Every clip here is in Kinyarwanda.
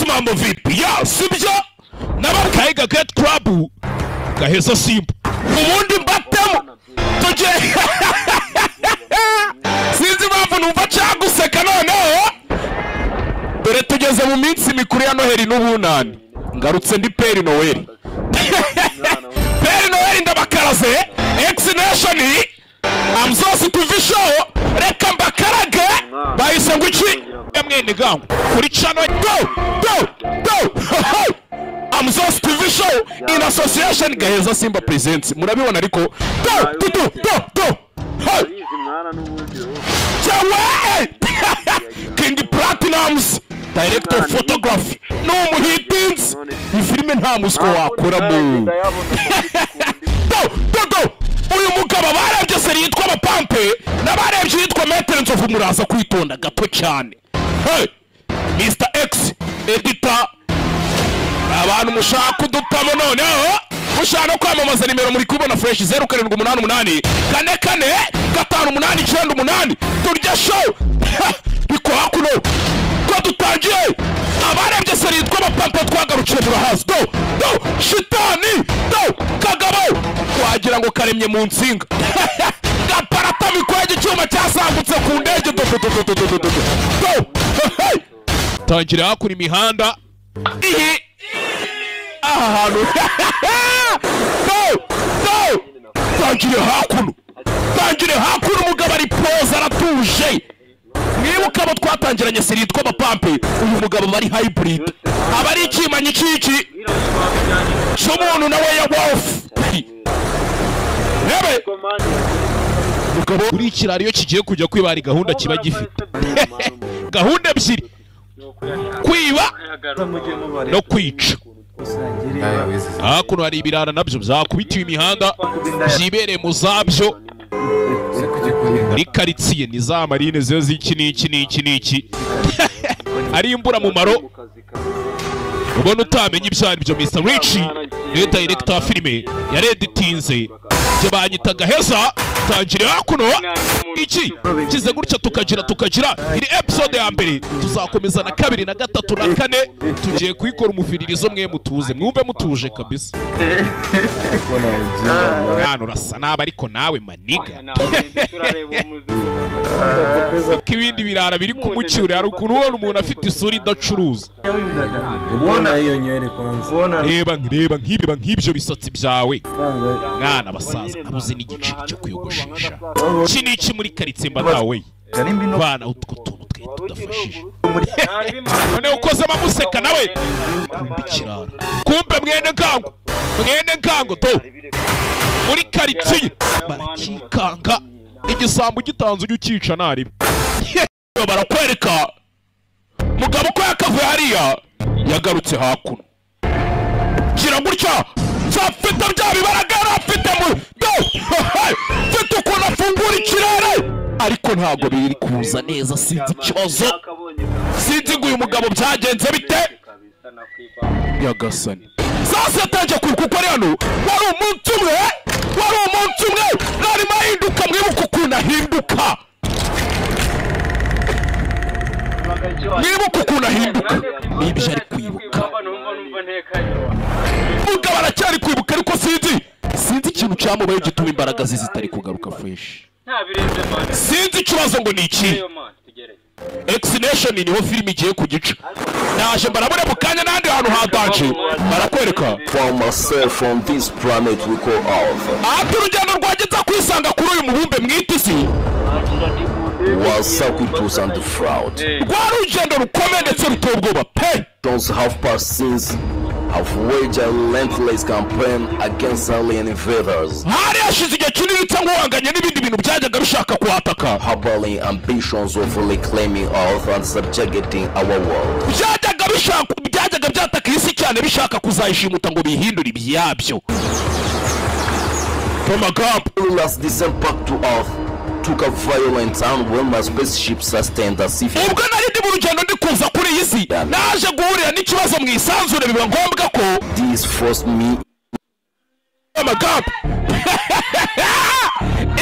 X, mambo vipi? Ya, sibyo? Nababwiye Get Club Gaheza Simba. Ubundi mbatemo. Tujye. Sinzi impamvu numva cyaguseka noneho. Dore tugeze mu minsi mikuru ya Noheli n'ubunani. Ngarutse ndi Père Noël. Père Noël ndabakaraze. X Nation Amzosi TV show, reka mbakarage bahise ngo iki mwene gango kuri channel go go go. Amzosi TV show in association Gaheza Simba presents. Murabibona ariko go go go go. King Platinums director of photography no muhitins ifilme nta musiko wakoramo. Go go go. Uyu mugabo barebye seri yitwa Abapampe n'abarebye yitwa Maître Nzovu, muraza kwitonda gato cyane. Hey, Mr X editor, abantu mushaka kudutamo noneho mushaka no kwamamaza nimero muri kubona fresh 0788 44 5898. Turya show biko hakuno ko dutangiye. Abarebye seri yitwa Abapampe twagarukiye murahazi. Do do shitani do kagabo wagira ngo karemye mu nsinga. Gaparata mikwege icyuma cyasangutse ku ndege. Do do do do do do do. Tangira hakuri imihanda ihi aha hantu. Do do tangira hakuno, tangira hakuno. Umugabo ari pose aratuje. Mwibuka abo twatangiranye seri yitwa Abapampe, uyu mugabo bari hybrid, aba ari ikimanyi cy'iki cy'umuntu nawe ya wolf. Rebe mugabo uri ikiraro kigiye kujya kwibara gahunda kiba gifite gahunda ebyiri, kwiba no kwica. Hakuno hari ibirara nabyo byakubitiwe imihanda byibereye mu zabyo muri karitsiye, ni za marine ziyo z'iki n'iki n'iki n'iki ari imbura mumaro ubona utamenya ibyo ari byo. Mr Richie niwe director wa filime yareditinze, ibyo banyita Gaheza. Tangire hakuno iki kize gutya tukagira iri episode ya mbere, tuzakomeza na kabiri na gatatu na kane. Tugiye kuyikora umufiririzo mwe mutuze, mwumve mutuje kabisa. Mwana urasa nabi ariko nawe maniga. Ibindi birara biri kumucyura, hari ukuntu ubona umuntu afite isura idacuruza. Reba reba nk'ibi nk'ibyo bisatsi byawe mwana, basaza nabuze n'igiciro cyo kwiyogoshesha. Iki ni iki muri karitsiye mba nawe bana, utwo tuntu twe tudafashije. None ukozemo amuseka nawe kumbe ikirara, kumbe mwene ngango, mwene ngango do muri karitsiye barakikanga. Igisambo gitanze ujye ukica naribe. Barakwereka mugabo ko yakavuye hariya yagarutse hakuno. Kira gutya nzafite bya bibaraga afite mu do mfite ukuntu afungura ikirere, ariko ntabwo biri kuza neza. Sinzi ikibazo, sinzi ngo uyu mugabo byagenze bite. Nyagasani sasa yatangiye kuko ari hano wari umunsi umwe, wari umunsi umwe narimo ahinduka. Mwibuka ukuntu ahinduka, mwibuka ukuntu ahinduka. Nibyo ari kwibuka, mugabo aracyari kwibuka, ariko sinzi ikintu cyamubaye gituma imbaraga ze zitari kugaruka fresh. Sinzi ikibazo ngo ni iki. X Nation niho filime igiye kugica. Naje mbarabure mu kanya n'andi hantu hatanje barakwereka. Found myself on this planet we call Earth. Ati urugendo rwageze kwisanga kuri uyu mubumbe mwita isi was circuitous and fraud. Rwari urugendo rukomeye ndetse ruteye ubwoba pe. Don't have passed since have waged a relentless campaign against alien invaders. Hari hashize igihe kinini nsa nk'uhanganye n'ibindi bintu byajyaga bishaka kuhataka. Harboring ambitions of reclaiming Earth and subjugating our world. Byajyaga bishaka, byajyaga byataka isi cyane bishaka kuzayishimuta ngo bihindure ibyabyo. Amagambo. Last descent back to Earth took a violent turn when my spaceship sustained a severe. Ubwo nari ndi mu rugendo ndi kuza kuri iyi si, naje guhurira n'ikibazo mu isanzure biba ngombwa ko This forced me. Amagambo.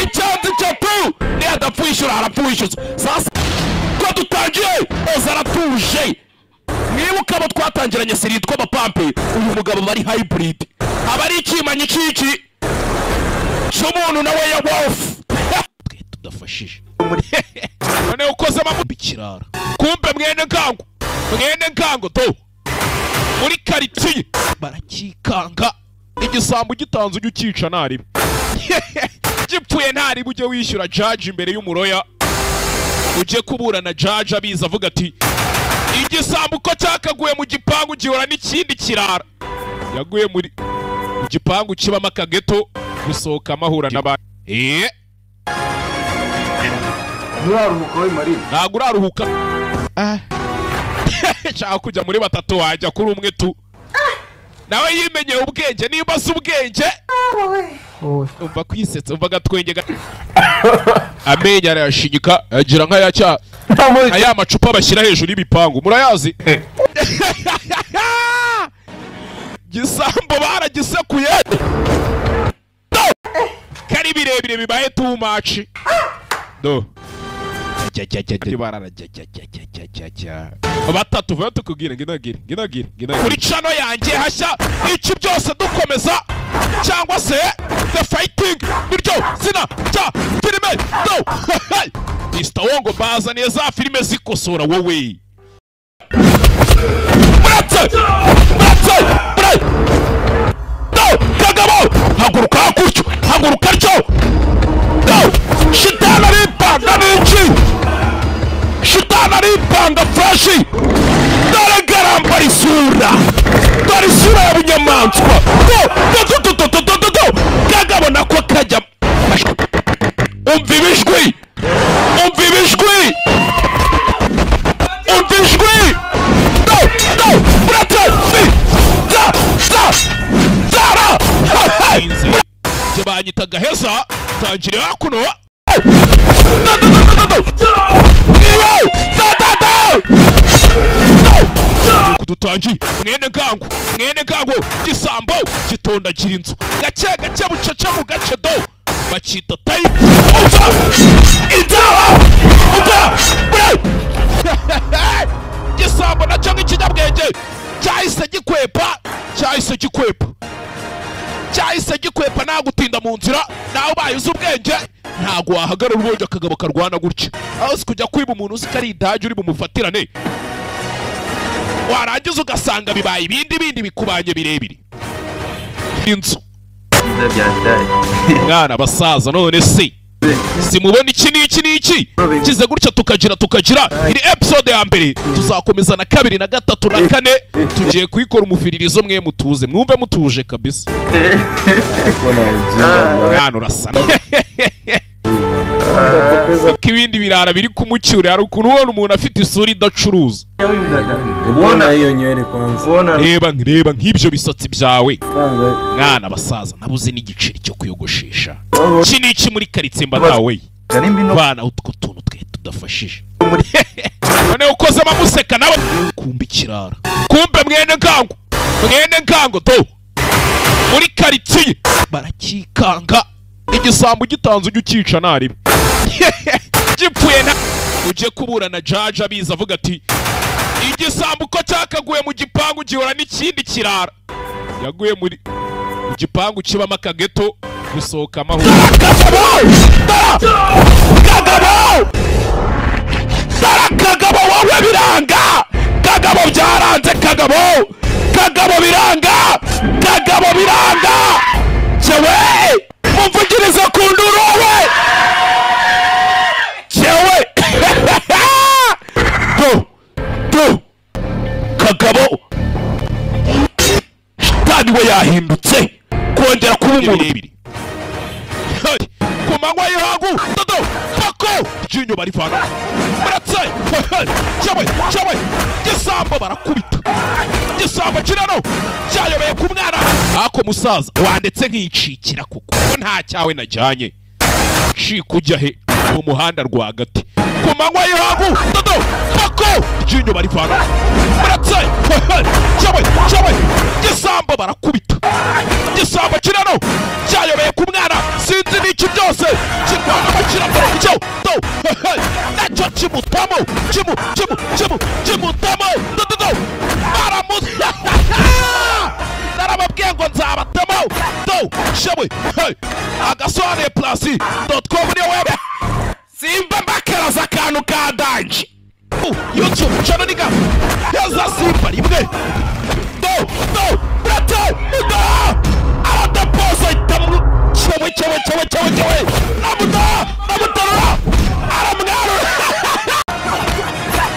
Icyanzu cyatu ni adapfuishyura arapfuishyuza. Sasa ko dutangiye oza aratuje. Mwibuka abo twatangiranye seri yitwa Abapampe, uyu mugabo bari hybrid, aba ari ikimanyi cy'iki cy'umuntu nawe ya wolf. Twe tudafashije none ukoze ikirara. Kumbe mwene ngango, mwene ngango do muri karitsiye barakikanga. Igisambo gitanze ujye ukica ntaribe, gipfuye ntaribe ujye wishyura judge imbere y'umuroya, ujye kuburana judge abiza avuga ati igisambo uko cyakaguye mu gipangu gihora n'ikindi kirara. Yaguye muri mu gipangu kibamo akageto, gusohoka amahura n'abandi. Nturaruhuka we Marina? Ntabwo uraruhuka. Nshaka kujya muri batatu, wajya kuri umwe tu. Nawe yimenyeye ubwenge, niba si ubwenge umva kwisetsa, umva agatwenge, amenyo arayashinyika agira nk'aya cya aya macupa bashyira hejuru y'ibipangu, murayazi. Gisambo baragisekuye kari birebire bibaye too much. Do batatu vuba tukubwira nginagire nginagire nginagire kuri chano yanjye hashya iki byose dukomeza, cyangwa se the fighting niryo zina cya filime do. Mr Wongo bazaniye za filime zikosora wowe. Muretse muretse mure do Kagabo, haguruka gutyo, haguruka ryo do. Shitana ripanga n'iki, shitana ripanga freshi. Dore garamba isura, dore isura ya bunyamaswa. Do do do do do do do. Kagabo nako kajya. Umva ibijwi, umva ibijwi, umva ijwi. Do do murate fi za za zara. Jye banyita Gaheza, tangire hakuno. Do do do do do. Kudutangi mwene ngango, mwene ngango gisambo gitondagira inzu gake gake bucece mu gace do bakita tayi. Umva inzara, umva gisambo nacyo nk'ikinyabwenge cyahise gikwepa, cyahise gikwepa, cyahise gikwepa. Nta gutinda mu nzira, nawe ubaye uzi ubwenge ntago wahagarara ubonye akagabo karwana gutya. Aho si kujya kwiba umuntu uzi ko ari idage uri bumufatirane, warangiza ugasanga bibaye ibindi bindi bikubanye birebire. Inzu mwana basaza, none se simubona iki n'iki n'iki kize gutya, tukagira tukagira iri episode ya mbere, tuzakomeza na kabiri na gatatu na kane. Tugiye kuyikora umufiririzo, mwe mutuze mwumve mutuje kabisa. Mwana urasa ko ibindi birara biri kumucyura. Hari ukuntu ubona umuntu afite isura idacuruza. Reba reba nk'ibyo bisatsi byawe mwana basaza, nabuze n'igiceri cyo kuyogoshesha. Iki n'iki muri karitsiye mba nawe bana, utwo tuntu twe tudafashije. None ukozemo amuseka nawe kumbe ikirara, kumbe mwene ngango, mwene ngango do muri karitsiye barakikanga. Igisambo gitanze ujye ukica ntaribe, gipfuye nta ujye kuburana judge abiza avuga ati igisambo uko cyakaguye mu gipangu gihora n'ikindi kirara. Yaguye muri mu gipangu kibamo akageto, gusohoka amahoro. Kagabo, Kagabo wowe biranga, Kagabo byaranze, Kagabo, Kagabo biranga, Kagabo biranga. Cyewe mumvugirize ku nduru wowe, cyewe do do. Kagabo shitani we yahindutse kongera kuba umuntu ku manywa y'ihangu. Dodo pako ryinyo barivana muratse cyewe cyewe. Gisambo barakubita, gisambo kirano cyayobeye ku mwana. Ako musaza wandetse nk'icikira kuko nta cyawe najyanye. Cika ujya he mu muhanda rwagati ku manywa y'ihangu. Dodo pako ryinyo barivana muratse cyewe cyewe. Gisambo barakubita, gisambo kirano cyayobeye ku mwana. Sinzi n'iki byose kirwana kiramo cyo do nacyo kimutamo kimu kimu kimu kimutamo do do do. tvplus.com niyo web. Simba mbakeraza akantu ka danger. YouTube channel niga yaza Simba rimwe do do brato do aradapoza itamu cyewe cyewe cyewe cyewe cyewe namuda namutarura aramwarura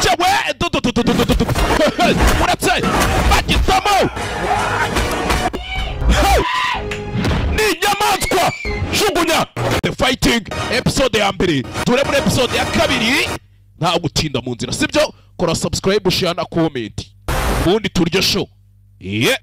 cyewe do do do do do do do uretse bagitamo. Ni inyamaswa jugunya. The Fighting episode ya mbere, ture muri episode ya kabiri. Nta gutinda mu nzira, sibyo? Kora subscribe, share na comment, ubundi turye show. Yeah.